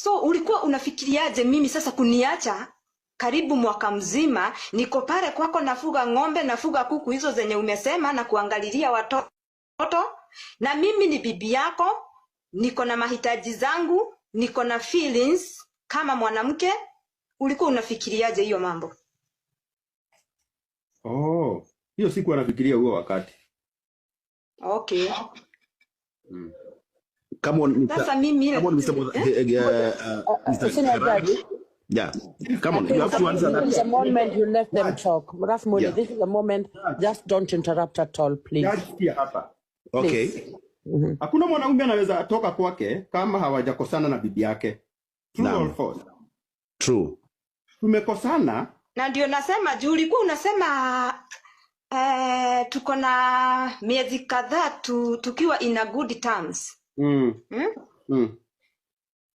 So ulikuwa unafikiriaje mimi sasa kuniacha karibu mwaka mzima niko pale kwako, nafuga ng'ombe, nafuga kuku hizo zenye umesema na kuangalilia watoto, na mimi ni bibi yako, niko na mahitaji zangu, niko na feelings kama mwanamke. Ulikuwa unafikiriaje hiyo mambo? Oh, hiyo siku anafikiria huo wakati. Okay. Come on, Mr. Sasa mimi Come on, Mr. eh? Mr. Senior Karangu. Judge, Yeah. Come I on, you think have to answer this is that. a moment you let them talk. Ras Muli, Yeah. this is a moment. Just don't interrupt at all, please. Judge, sikia hapa. Okay. Please. Hakuna mwanaume anaweza toka kwake kama hawajakosana na bibi yake. True or Naam. false? True. Tumekosana. Na ndio nasema juu ulikuwa unasema tuko na miezi kadhaa tukiwa in a good terms.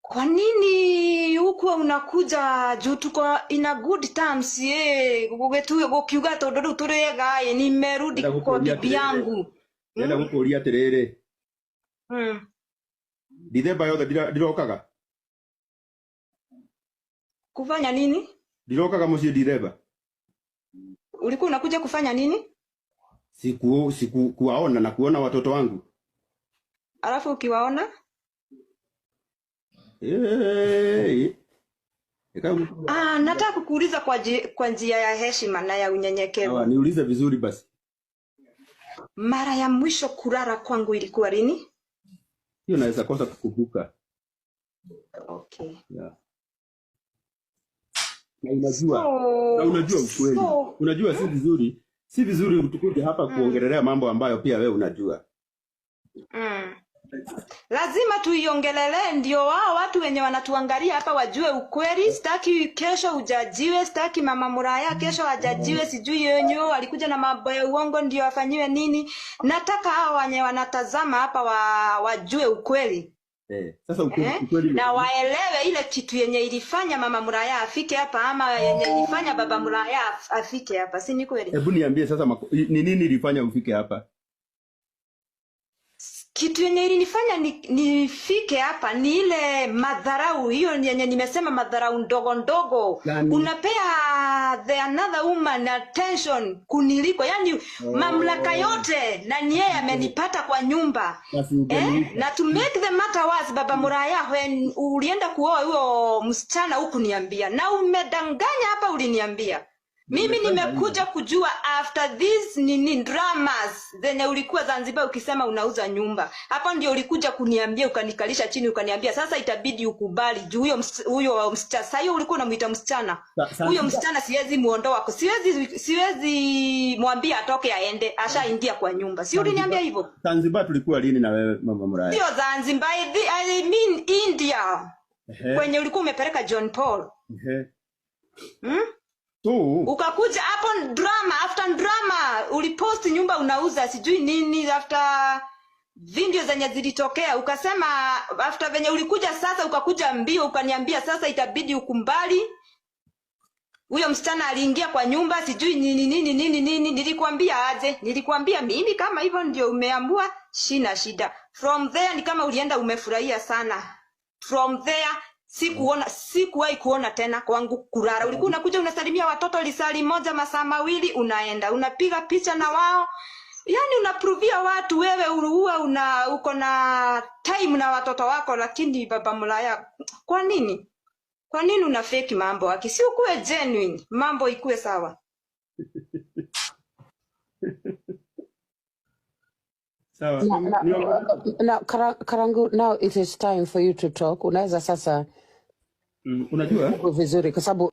Kwa nini hukuwa unakuja juu tuko in a good terms ye gukiuga tondu riu turi ega ĩ, nimerudi Ndĩrenda kwa gũkũria bibi atĩrĩrĩ. yangu. Ndĩrenda gũkũria atĩrĩrĩ. Dithemba yothe ndirokaga. Kufanya nini? Ndirokaga mũciĩ Dithemba. Ulikuwa unakuja kufanya nini? Siku kuwaona na kuona watoto wangu. Alafu ukiwaona? Hey. Ah, nataka kukuuliza kwa njia ya heshima na ya unyenyekevu. Sawa, niulize vizuri basi. Mara ya mwisho kulala kwangu ilikuwa lini? Hiyo naweza kosa kukumbuka. Okay. Yeah. Na unajua, na unajua ukweli. Unajua si vizuri tukuje hapa kuongelea mambo ambayo pia wewe unajua. Lazima tuiongelelee ndio wao watu wenye wanatuangalia hapa wajue ukweli. Sitaki kesho ujajiwe, sitaki mama Muraya kesho ajajiwe, sijui yenyewe alikuja na mambo ya uongo ndio afanyiwe nini. Nataka hao wenye wanatazama hapa wajue ukweli. Sasa ukweli Na waelewe ile kitu yenye ilifanya mama Muraya afike hapa ama yenye ilifanya baba Muraya afike hapa, si ni kweli? Hebu niambie sasa ni nini ilifanya ufike hapa? Kitu yenye ilinifanya nifike hapa ni ile madharau hiyo yenye nimesema, madharau ndogo ndogo. Gani? Unapea the another woman attention kuniliko, yani mamlaka yote na ni yeye amenipata kwa nyumba. Basi ungeniita. Na to make the matter worse, baba Muraya, when ulienda kuoa huyo msichana hukuniambia na umedanganya hapa, uliniambia. Mimi nimekuja kujua after this nini dramas zenye ulikuwa Zanzibar ukisema unauza nyumba. Hapo ndio ulikuja kuniambia, ukanikalisha chini ukaniambia sasa itabidi ukubali juu huyo msichana. Sasa hiyo ulikuwa unamuita msichana. Huyo msichana siwezi muondoa, siwezi mwambia atoke aende, ashaingia kwa nyumba. Si uliniambia hivyo? Zanzibar tulikuwa lini na wewe mama Muraya? Sio Zanzibar, I mean India. Kwenye ulikuwa umepeleka John Paul. Ukakuja hapo drama after drama, ulipost nyumba unauza sijui nini after video zenye zilitokea, ukasema after venye ulikuja sasa ukakuja mbio ukaniambia sasa itabidi ukumbali. Huyo msichana aliingia kwa nyumba sijui nini nini nini nini. Nilikwambia aje? Nilikwambia mimi kama hivyo ndio umeamua, sina shida. From there ni kama ulienda umefurahia sana. From there sikuwahi kuona tena kwangu kulala. Ulikuwa unakuja unasalimia watoto lisali moja masaa mawili, unaenda unapiga picha na wao, yani unapruvia watu wewe huwa uko na time na watoto wako. Lakini baba Muraya, kwa nini? Kwa nini una fake mambo? Aki si ukuwe genuine, mambo ikuwe sawa. Sawa. Now, Karangu, now it is time for you to talk. Unaweza sasa Unajua? Uko vizuri kwa sababu